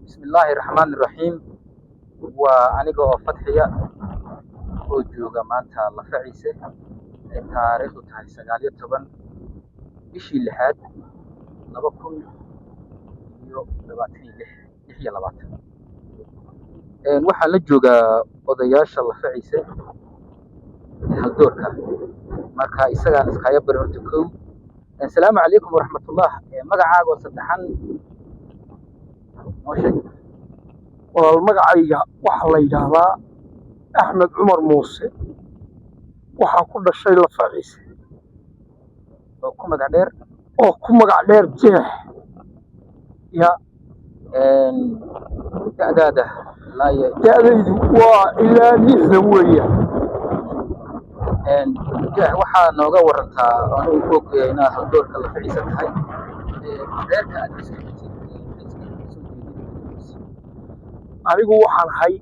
Bismillaahi raxmaani raxiim. Waa aniga oo Fadxiya oo jooga maanta Lafaciise, ay taariikhdu tahay 19 bishii lixaad 2026, 26. Waxaan la joogaa odayaasha Lafaciise ee haldoorka. Marka isagaan iskaaga bari horta kow. Asalaamu calaykum waraxmatullah. Magacaaga oo saddexan noo sheeg. Walaal, magacayga waxaa la yidhaahdaa Axmed Cumar Muuse. Waxaan ku dhashay Lafaciise. Oo ku magac dheer? Oo ku magac dheer Jeex ya. Da'daada ilaa iyo? Da'daydu waa ilaa 60 weeyaan. Jeex, waxaa nooga warantaa, anugu ku og inaad haldoorka Lafaciise tahay, reerka aad kasoo jeedid, kasoo jeedid? Anigu waxaan ahay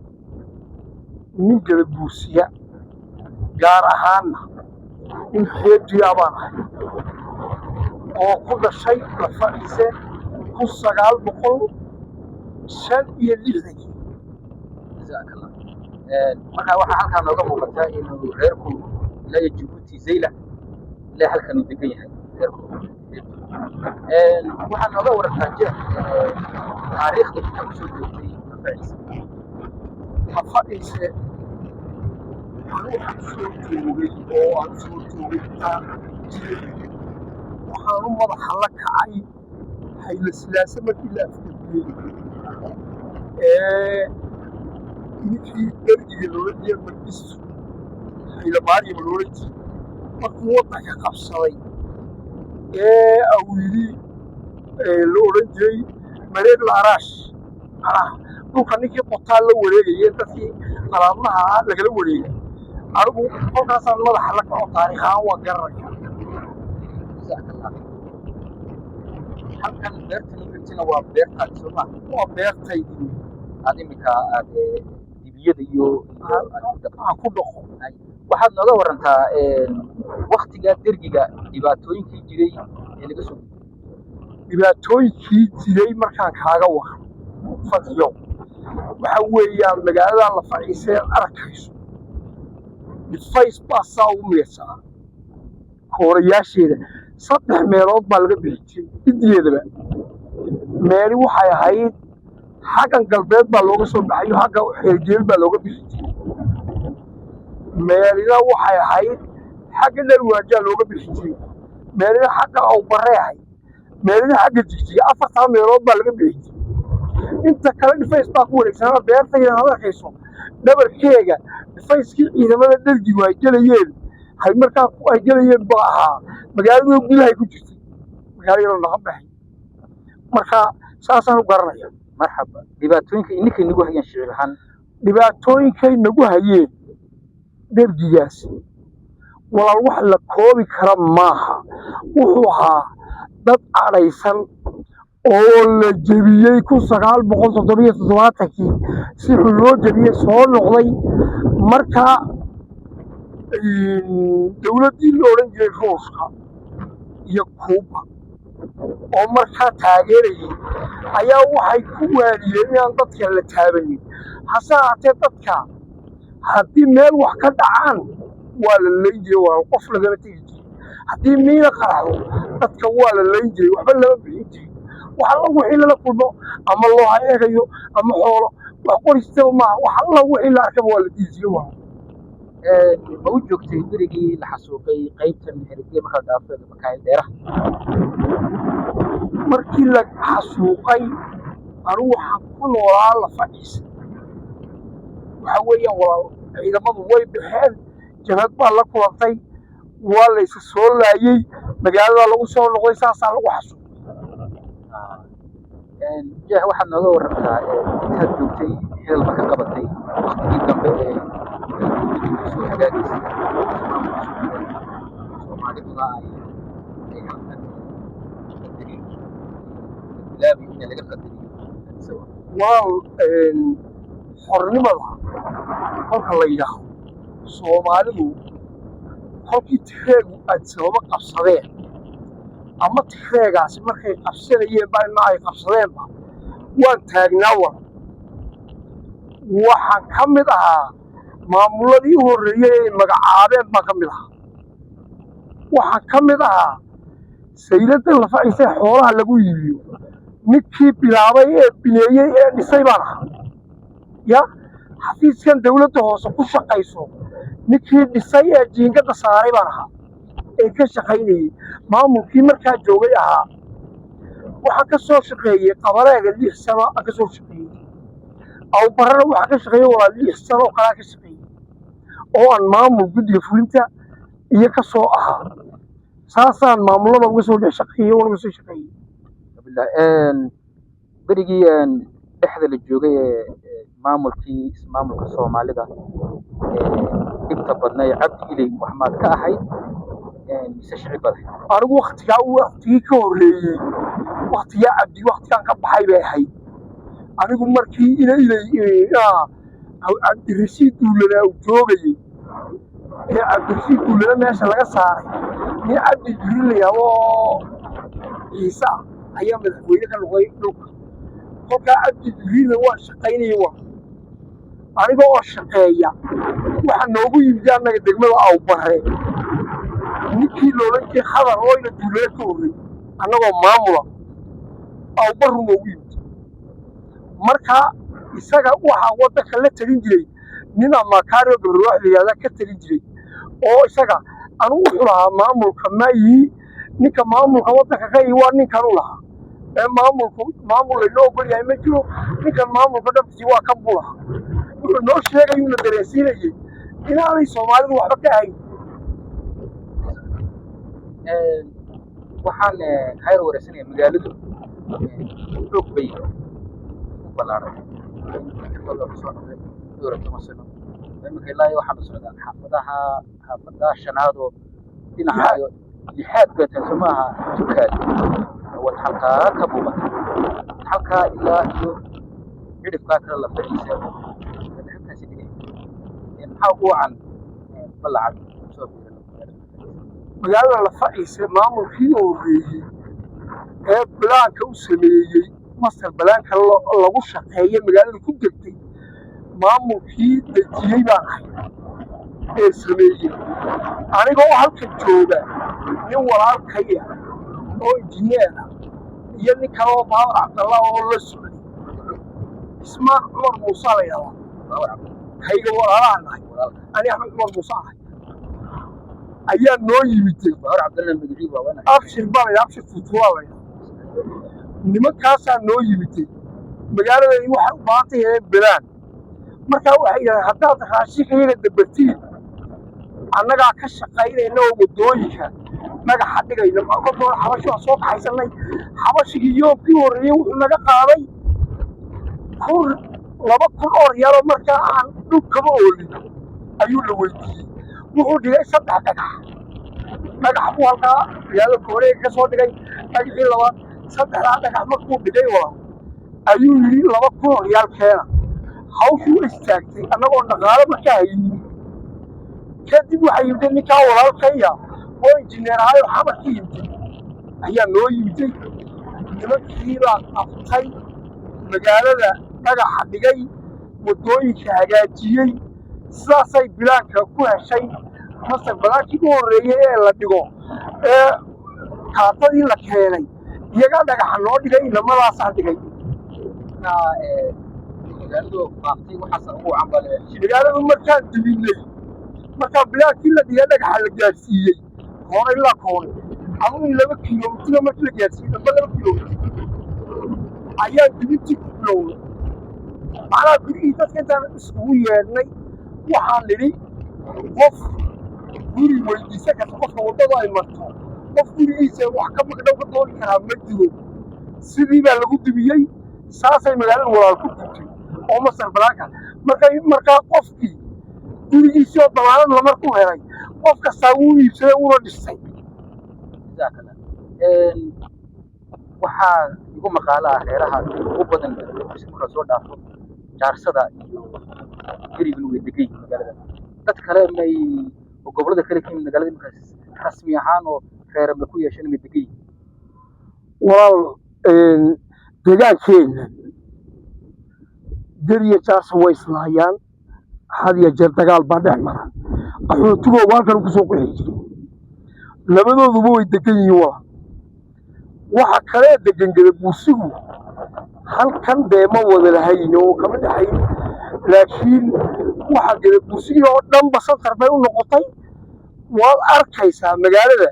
nin Gadabuursiya, gaar ahaanna nin Xeejiyaa baan ahay, oo ku dhashay Lafaciise 1965-kii. Jazaak Allah. Marka waxaa halkaa nooga muuqata inuu reerku ilaa iyo Jabuuti, Zaylac, ilaa halkan uu degan yahay reerku. Waxaa nooga warantaa, Jeex, taariikhda inta usoo joogtay Lafaciise. Lafaciise anu waxaan soo joogay oo aan soo joogay intaa jiray. Waxaanu madaxa la kacay Hayle Silaase markii la afgembiyey ee ninkii Dergiga loola jiray, Mangistu Hayle Maryam loola jiray, markuu waddanka qabsaday ee uu yidhi la odhan jiray mareer la araash, macnaha dhulka ninkii qotaa la wareegaya, dadkii qalaadlaha ahaa lagala wareegay. Anigu kolkaasaan madaxa la kaco, taariikh ahaan waan garanaya. Jazaak Allah. Halkan beertan u xigtina waa beertaadi, soo maaha? Waa beertaydii. Aad iminka aad dibiyada iyo aad ku dhaqdo? Aan ku dhaqo. Waxaad nooga warantaa waktigaa Dergiga dhibaatooyinkii jiray ee laga soo gudbay. Dhibaatooyinkii jiray markaan kaaga waran, Fadxiyo, waxa weeyaan magaaladan Lafaciise aad arkayso dhifays baa saa ugu miirsanaa. Koorayaasheeda saddex meelood baa laga bixi jiray idiyeedaba. Meeli waxay ahayd xaggan galbeed baa looga soo baxayo, xagga Xeergeel baa looga bixi jiray. Meelina waxay ahayd xagga Dharwaajaa looga bixi jiray. Meelina xagga Awbaree ahayd, meelina xagga Jigjiga. Afartaa meelood baa laga bixi jiray. Inta kale dhifays baa ku wareegsanaa. Beertaydan aad arkayso dhabarkeega dhifayskii ciidamada Dhergigu ay gelayeen, hay markaa ay gelayeen baa ahaa. Magaalada gudahay ku jirtay, magaalada naga baxay. Marka saasaan u garanaya. Marxaba. Dhibaatooyinka ininka inagu hayeen shicib ahaan? Dhibaatooyinkay nagu hayeen Dhergigaasi, walaal, wax la koobi kara maaha. Wuxuu ahaa dad cadhaysan oo la jebiyey 1977-kii, si xun loo jebiyey, soo noqday. Marka dowladdii la odhan jiray Ruushka iyo Kuuba oo markaa taageerayay ayaa waxay ku waaniyeen inaan dadka la taabanin. Hase ahaatee, dadka haddii meel wax ka dhacaan waa la layn jiray, waa qof lagama tegi jiray. Haddii miina qaraxdo dadka waa la layn jiray, waxba lama bixin jirin. Wax alla wixii lala kulmo, ama loo ha eegayo ama xoolo, wax qoristaba maaha, wax alla wixii la arkaba waa la dili jiray waa. Ma u joogtay berigii la xasuuqay qaybtan Xerigee marka la dhaafo Makaayil Dheeraha? Markii la xasuuqay anigu waxaan ku noolaa Lafaciisa. Waxa weeyaan, walaal, ciidamadu way baxeen, jabhad baa la kulantay, waa la isa soo laayey, magaalada lagu soo noqday, saasaa lagu xasuuqay. Jeex, waxaad nooga warantaa intaad joogtay xilal ma ka qabatay waktigii dambe ee dowladdu soo hagaagaysay, Soomaaliduna ay halkan qadarin bilaabi in laga qadariyo Addis Ababa? Walaal, xornimada kolka la yidhaahdo, Soomaalidu kolkii Tigreegu Addis Ababa qabsadeen, ama Tigreegaasi markay qabsanayeen ba ilaa ay qabsadeenba, Waan taagnaa war. Waxaan ka mid ahaa maamuladii u horreeyey ay magacaabeen baan ka mid ahaa. Waxaan ka mid ahaa sayladda Lafaciise xoolaha lagu iibiyo ninkii bilaabay ee bineeyey ee dhisay baan ahaa. Ya xafiiskan dawladda hoose ku shaqayso ninkii dhisay ee jiingadda saaray baan ahaa ee ka shaqaynayey maamulkii markaa joogay ahaa. Waxaan ka soo shaqeeyey Qabaleega 6 sano aan ka soo shaqeeyey. Awbarana waxaan ka shaqeeyey walaa 6 sano oo kalaa ka shaqeeyey oo aan maamul guddiga fulinta iyo ka soo ahaa. Saasaan maamulada uga soo dhex shaqeeyey oona uga soo shaqeeyey. Berigii dhexda la joogay ee maamulkii ismaamulka Soomaalida ee dhibta badnaa ee Cabdi Iley, wax maad ka ahayd mise shicib baday? Anigu waktigaa, waktigii ka horreeyey waktigaa Cabdi, waktigaan ka baxay bay ahayd. Anigu markii ina Iley Cabdirashiid Duulanaa uu joogayey ee Cabdirashiid Duulana meesha laga saaray, nin Cabdi Jibriil la yidhaahdo oo Ciise ah ayaa madaxweyne ka noqday dhulka. Kolkaa Cabdi Jibriilna waan shaqaynayay. Waa aniga oo shaqeeya waxaa noogu yimid annaga degmada Awbarre ninkii loolan jiray Khadar oo ina Duulana ka horreeyey. Annagoo maamula Awbarru noogu yimid. Marka isaga waxaa waddanka la talin jiray nin Amakario Gabrwaax la yidhahda ka talin jiray oo isaga anugu wuxuu lahaa maamulka ma yihi, ninka maamulka waddanka ka yihi waa ninkanuu lahaa ee maamulku maamul laynoo ogol yahay ma jiro, ninkan maamulka dhabtiisi waa kan buu lahaa. Wuxuu noo sheegayuuna dareensiinayey inaanay Soomaalidu waxba ka ahayn. Waxaan khayr wareysanaya, magaaladu xoog bay u ballaaratay kusoo noqday dhowr iyo toban sano iminka. Ilaa iyo waxaanu socdaa xaafadaha, xaafadaha shanaad oo dhinaca lixaad bay tahay, soo maaha? Tukaad waad halkaa ka muuqata, halkaa ilaa iyo cidhifkaa kale Lafaciisa halkaasi dhigay. Maxaa ugu wacan ballacan soo biirano magaalada? Magaalada Lafaciise maamulkii u horreeyey ee plan-ka u sameeyey, master plan-ka lagu shaqeeye magaalada ku degtay, maamulkii dejiyey baan ahay ee sameeyey. Aniga oo halkan jooga, nin walaalkaya oo injineer ah iyo nin kale oo Baawar Cabdallah oo la socday, Ismaan Cumar Muuse la yidhahdaa, kayga walaalaha nahay, ani Axmed Cumar Muuse ahay, ayaa noo yimiday. Baawar Cabdalla magacii waa wana? Abshir baa la yidhaha, Abshir Futuulaa la yidhaha. Nimankaasaa noo yimiday. Magaaladani waxay u baahan tahay plan. Markaa waxay yidhahdeen, haddaad raashinka iyaga dabartiin, annagaa ka shaqaynayna oo waddooyinka dhagaxa dhigayna. Kolka hore xabashi waa soo kaxaysanay. Xabashigii yoobkii horreeyey wuxuu naga qaaday 1000, 2000 oo riyaaloo markaa aan dhulkaba oolin ayuu la weydiiyey. Wuxuu dhigay saddex dhagax. Dhagax buu halkaa magaalada kooreega ka soo dhigay, dhagaxii labaad, saddexdaa dhagax markuu dhigay wada ayuu yidhi, 2000 oo riyaal keena. Hawshii way istaagtay annagoo dhaqaale markaa haynin. Kadib waxaa yimid ninkaa walaalkaya oo injineer ahaayoo Xamar ka yimid ayaa noo yimiday. Nimankii baa qabtay magaalada, dhagaxa dhigay, waddooyinka hagaajiyey. Sidaasay plan-ka ku heshay. Master plan-kii u horreeyey ee la dhigo ee kaatadii la keenay, iyagaa dhagaxa noo dhigay, inamadaasaa dhigay. Magaaladu faaftay, waxaas ugu wacan baa leeyahay. Magaaladu markaan duminay, markaa plan-kii la dhigay, dhagaxa la gaadhsiiyey koone ilaa koone, adugu in 2 kilomitiro markii la gaadhsiiyey damba 2 kilomitir ayaa dumintii ku bilowday. Macnaha gurihii dadka intaan iskugu yeedhnay waxaan nidhi, qof guri weydiisan karta, qofka waddadu ay marto, qof gurigiisa wax ka magdhow ka dooni karaa ma jiro. Sidii baa lagu dumiyey. Saasay magaalada walaal ku duntay oo master plan-ka markaa qofkii gurigiisii oo damaanad lamar ku helay, qof kastaa wuu iibsaday, wuuna dhistay. Jazakallah. Waxaa igu maqaalo ah reeraha ugu badan marka soo dhaafo Jaarsada iyo Geriguna way degan yihiin magaalada. Dad kale may oo gobollada kale ka yimid magaalada markaas rasmi ahaan oo reera ma ku yeesheen, may degan yihiin? Walaal, deegaankeenna Geriya Jaarsa way islaayaan, had iyo jeer dagaal baa dhex mara. Qaxootigoogu halkan kusoo qixi jiray, labadooduba way degan yihiin walaal. Waxa kalee degan Gadabuursigu halkan dee ma wada lahayn oo kama dhexayn, laakiin waxa Gadabuursigii oo dhanba center bay u noqotay. Waad arkaysaa magaalada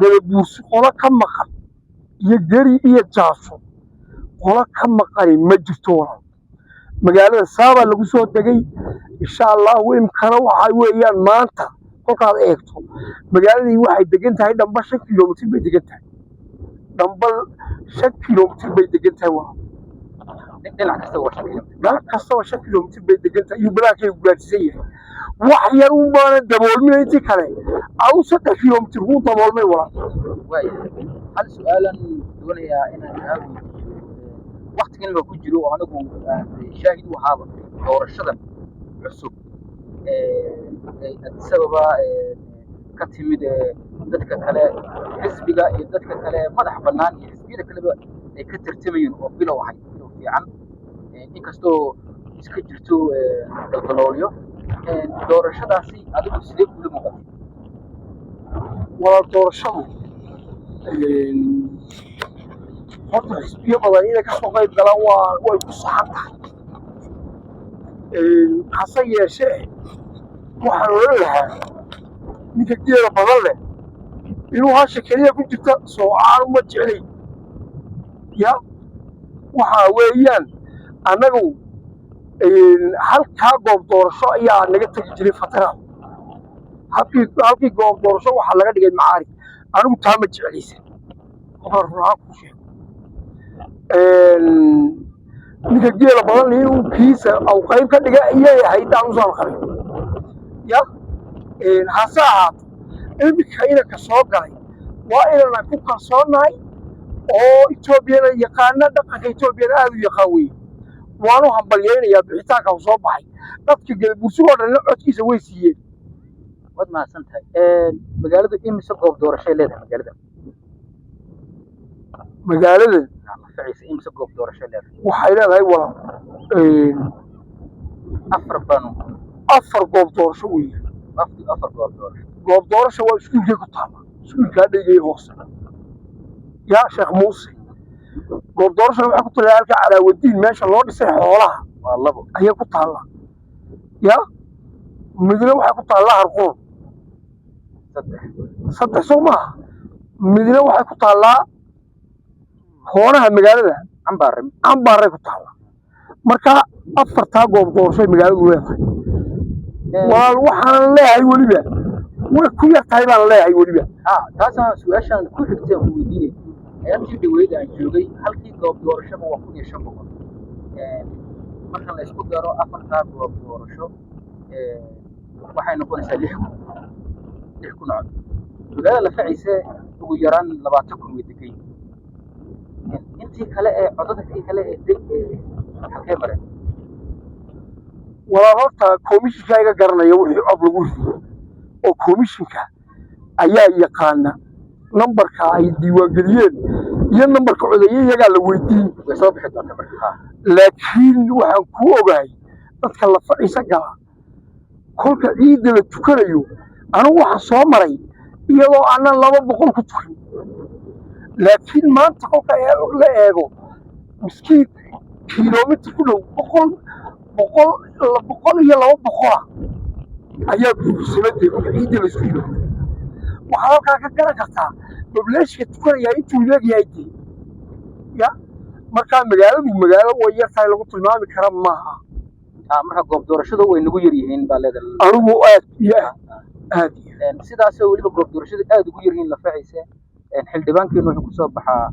Gadabuursi qolo ka maqan iyo Geri iyo Jaaso qolo ka maqani ma jirto walaal. Magaalada saabaa lagu soo degay, insha Allahu. Imkana waxa weeyaan maanta kolkaad eegto magaaladii waxay degan tahay dhamba 5 kilomitir bay degan tahay, dhamba 5 kilomitir bay degan tahay walaal. Dhinac kasta waa 5 kilomitir. Meel kastaba 5 kilomitir bay degan tahay, iyuu balaankaygu gaadhsiisan yahay. Wax yar un baana daboolmina, intii kale adu 3 kilomitir wuu daboolmay walaal. Waaya, hal su-aalan doonayaa inaan kaa weydiiyo. Waktigan ma ku jiro oo anigu aan shaahid u ahaaba doorashadan cusub ee Addis Ababa ka timid, dadka kale xisbiga iyo dadka kale madax bannaan iyo xisbiyada kaleba ay ka tartamayeen oo bilow ahayd, bilow fiican, inkastoo iska jirto daldaloolyo. Doorashadaasi adigu sidee kula muuqatay? Walaal, doorashadu horta xisbiyo badan inay kasoo qayb galaan way ku saxan tahay. Hase yeeshee waxaan odhan lahaa ninka geela badan leh inuu hasha keliya ku jirta soocaan uma jeclayn. Ya waxaa weeyaan annagu halkaa goob doorasho ayaa naga tegi jiray federal. Halkii goob doorasho waxaa laga dhigay Macaari. Anigu taa ma jeclaysan qofaan run ahaan kuu sheego. Ninka geela badan leh inuu kiisa aw qayb ka dhiga iyay ahayd aan usaan qabin. Ya hase ahaato, iminka inanka soo galay waa inaanan ku kalsoonnahay oo Etoobiyana yaqaana, dhaqanka Etoobiyana aada u yaqaan weye. Waanu hambalyaynayaa bixitaanka uu soo baxay. Dadka Gadabursigoo dhanna codkiisa way siiyeen. Waad mahadsan tahay. Magaaladu imise goob doorashay leedahay magaalada? Magaalada Lafaciisa imise goob doorashay leedahay? Waxay leedahay walaal Afar baanu afar goob doorasho weeye. Afar goob doorasho. Goob doorasho waa iskuulkay ku taalla, iskuulkaa dhegay hoose yaa Sheekh Muuse. Goob doorashona waxay ku taallaa halka Calaawadiin, meesha loo dhisay xoolaha. Waa labo. Ayay ku taallaa. Ya midna waxay ku taallaa Harquun. Saddex. Saddex soo maaha? Midna waxay ku taallaa hoonaha magaalada. Cambaare. Cambaaray ku taallaa. Marka afartaa goob doorashoy magaaladu leedahay walaal. Waxaan leeyahay weliba way ku yar tahay baan leeyahay weliba. Ah, taasaan su-aashaan ku xigtay aan ku weydiinay. Ayaantii dhaweyd aan joogay, halkii goob doorashaba waa 1500. Marka la isku daro afartaa goob doorasho waxay noqonaysaa 6000, 6000 cod. Magaalada Lafaciise ugu yaraan 20,000 way degan yihiin. Intii kale ee codadkii kale ee deg halkee mareen? Walaal, horta komishinka iga garanaya wixii cod lagu riday, oo komishinka ayaa yaqaana nambarka ay diiwaangeliyeen iyo nambarka codeeye, iyagaa la weydiin. Way soo bixi doontaa marka ha. Laakiin waxaan kuu ogahay dadka Lafaciisa gala kolka ciidda la tukanayo, anigu waxaan soo maray iyadoo aanan 200 ku tukan. Laakiin maanta kolka la eego miskiin kilomitir ku dhow 100, 100, 100 iyo 200 ayaa buuxsamadee kolka ciidda la isku yimaado. Waxaad halkaa ka garan kartaa population-ka tukanayaa intuu leegyahay dee. Ya markaa magaaladu magaalo way yar tahay lagu tilmaami kara maaha. Ah, marka goob doorashadu way nagu yar yihiin baa leedahay. Anigu aad iyo aad, aad iyo aad. Sidaasoo weliba goob doorashadu aad ugu yar yihiin Lafaciise, xildhibaankeenu wuxuu kusoo baxaa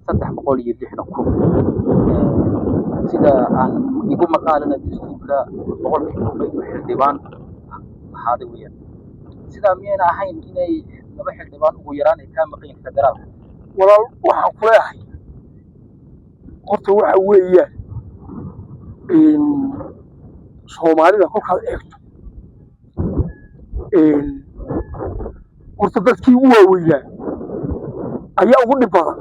360,000. Sida aan igu maqaalina dastuurka boqolkiiba inuu xildhibaan ahaaday weeyaan. Sidaa miyayna ahayn inay laba xildhibaan ugu yaraan ay kaa maqan yihiin federaalka? Walaal, waxaan ku leeyahay horta waxa weeyaan Soomaalida kolkaad eegto horta dadkii ugu waaweynaa ayaa ugu dhib badan.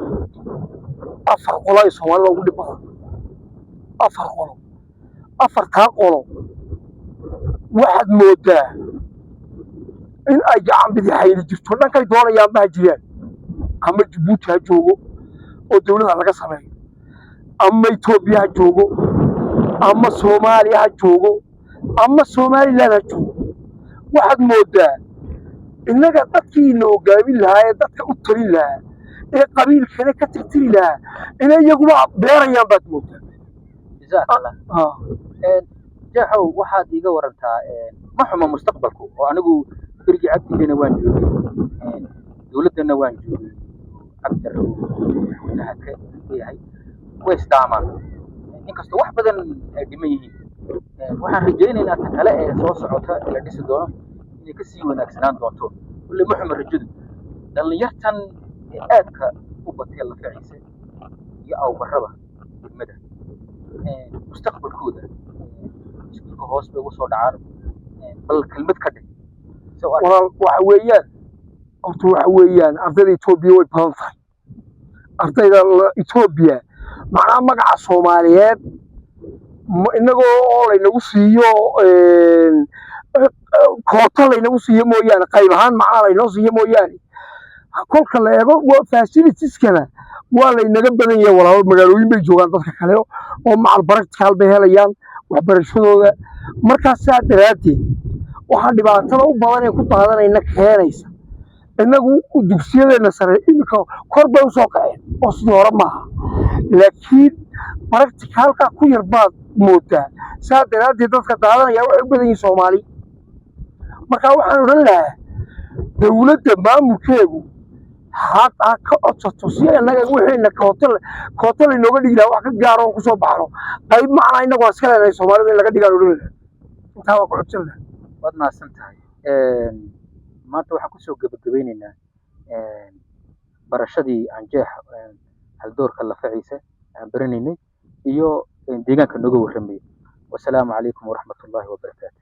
Afar qolo ay Soomaalida ugu dhib badan, afar qolo. Afartaa qolo waxaad moodaa in ay gacan bidixayni jirto. Dhankay doonayaan ba ha jiraan, ama Jabuuti ha joogo oo dowladda laga sameeyo, ama Etoobiya ha joogo, ama Soomaaliya ha joogo, ama Somaliland ha joogo. Waxaad moodaa innaga dadkiina hogaamin lahaa ee dadka u talin lahaa ee qabiilkana ka tirtiri lahaa inay iyaguba beerayaan baad moodaa. Jazaak Allah. Jeexow, waxaad iiga warantaa, ma xumo mustaqbalku, oo anigu berigii Cabdigana waan joogay, dowladdana waan joogay, Cabdi uu madaxweynaha ka yahay, way isdhaamaan, inkastoo wax badan ay dhiman yihiin. Waxaan rajaynaynaa ta kale ee soo socota ee la dhisi doono inay kasii wanaagsanaan doonto. Kulle ma xumo rajadu. Dhallinyartan ee aadka u batay Lafaciise iyo Awbarraba degmada, mustaqbalkooda iskuulka hoos bay ugu soo dhacaan. Bal kelmad ka dhig. Walaal, waxa weeyaan, horta waxa weeyaan, ardayda Etoobiya way badan tahay. Ardayda Etoobiya, macnaha magaca Soomaaliyeed inagoo oo laynagu siiyo koota laynagu siiyo mooyaane, qayb ahaan macnaha laynoo siiyo mooyaane, kolka la eego facilitieskana waa laynaga badan yahay, walaalo. Magaalooyin bay joogaan dadka kale oo macal practical bay helayaan waxbarashadooda. Markaas saa daraaddeed waxaa dhibaatada u badan ee ku daadanayna keenaysa, innagu dugsiyadeenna sare iminka kor bay usoo kaceen oo sidii hore maaha, laakiin practicalka ku yar baad moodaa. Saa daraaddeed dadka daadanaya waxay u badan yihiin Soomaali. Marka waxaan odhan lahaa dowladda maamulkeegu had ha ka codsato si innaga wixiina kooto kooto laynooga dhigi lahaa, wax ka gaaro oon kusoo baxno qayb macnaa innagu aan iska leenahay Soomaalida in laga dhigaan odhan lahaa. Intaa waa ku codsan lahaa. Waad mahadsan tahay. Maanta waxaan kusoo gebagabeyneynaa barashadii Anjeex, haldoorka Lafaciise aan baranaynay iyo deegaanka nooga warramayay. Wasalaamu calaykum waraxmatullaahi wabarakaatu.